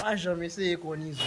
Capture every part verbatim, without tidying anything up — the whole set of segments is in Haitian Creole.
Pa janm eseye konn Izo.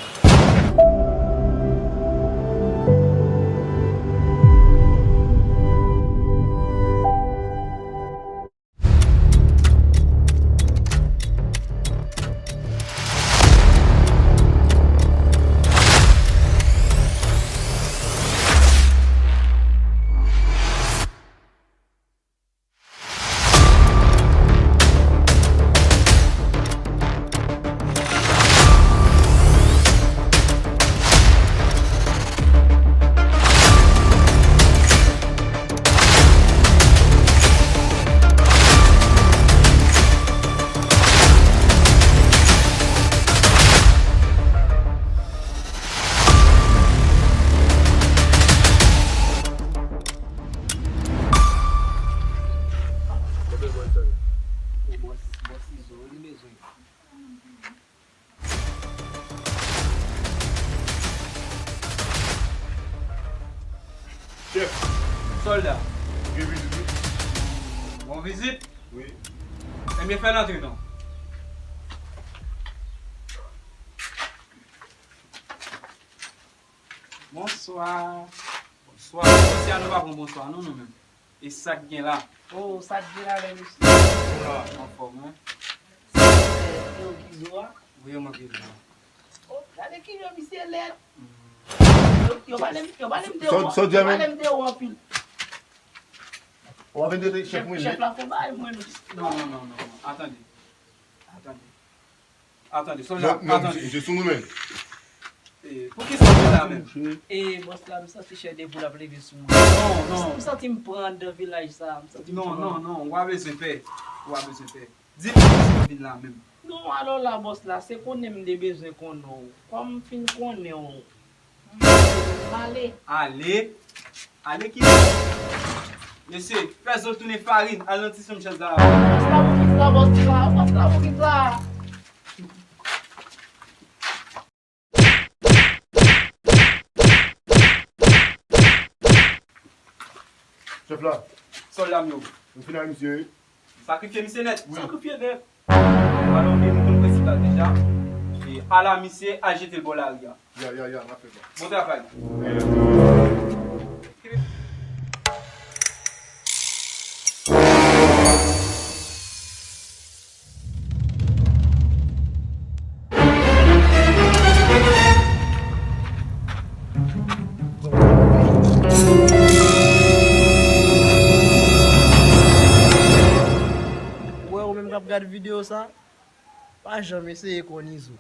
Chèf. Sòlda. Ou gen vizit, wi. Bon vizit? Wi. Ebyen, fè l antre non. Bonswa. Bonswa. Mesye a, nou pa pran bonswa non, nou menm. E sa k gen la? Oh, sa k gen la, lè mesye? Anfòm, wi. Se, se yo ki zo a? Wi, yo manke zo a. Oh, gade kijan misye lèd. Yo, yo pale m, yo pale m de ou, yo pale m de ou anpil. Ou ap vin trete chèf mwen. Chèf la fon bay mwen. Non, non, non, non, non. Atande. Atande. Atande, sòlda, atande. Je suis nous-mêmes. E, poukisa w vin la menm? E, bòs la, m santi chè de poul ap leve sou mwen. Non, non. M santi m pran anndan vilaj sa, m santi m pran. Non, non, non, w pa bezwen pè. W pa bezwen pè. Di m poukisa w vin la menm. Non, alò la, bòs la, se konnen m te bezwen konnen w. Kòm m fin konnen w, m ale. Ale? Ale ki bò? Mesye, fè zo tounen farin, al nan ti sonm chèz la. Bòs la, bòs la, bòs la, bòs la, bòs la. Chèf la. Sòlda m yo. Nou fin ak misye, wi. Sakrifye misye nèt. Wi. Sakrifye nèt. Alò, men nou konn prensip la deja. E ala misye, al jete l bò lari a. Ya, ya, ya, n ap fè sa. Bon travay. Ou wè, ou menm k ap gad videyo sa, pa janm eseye konn Izo.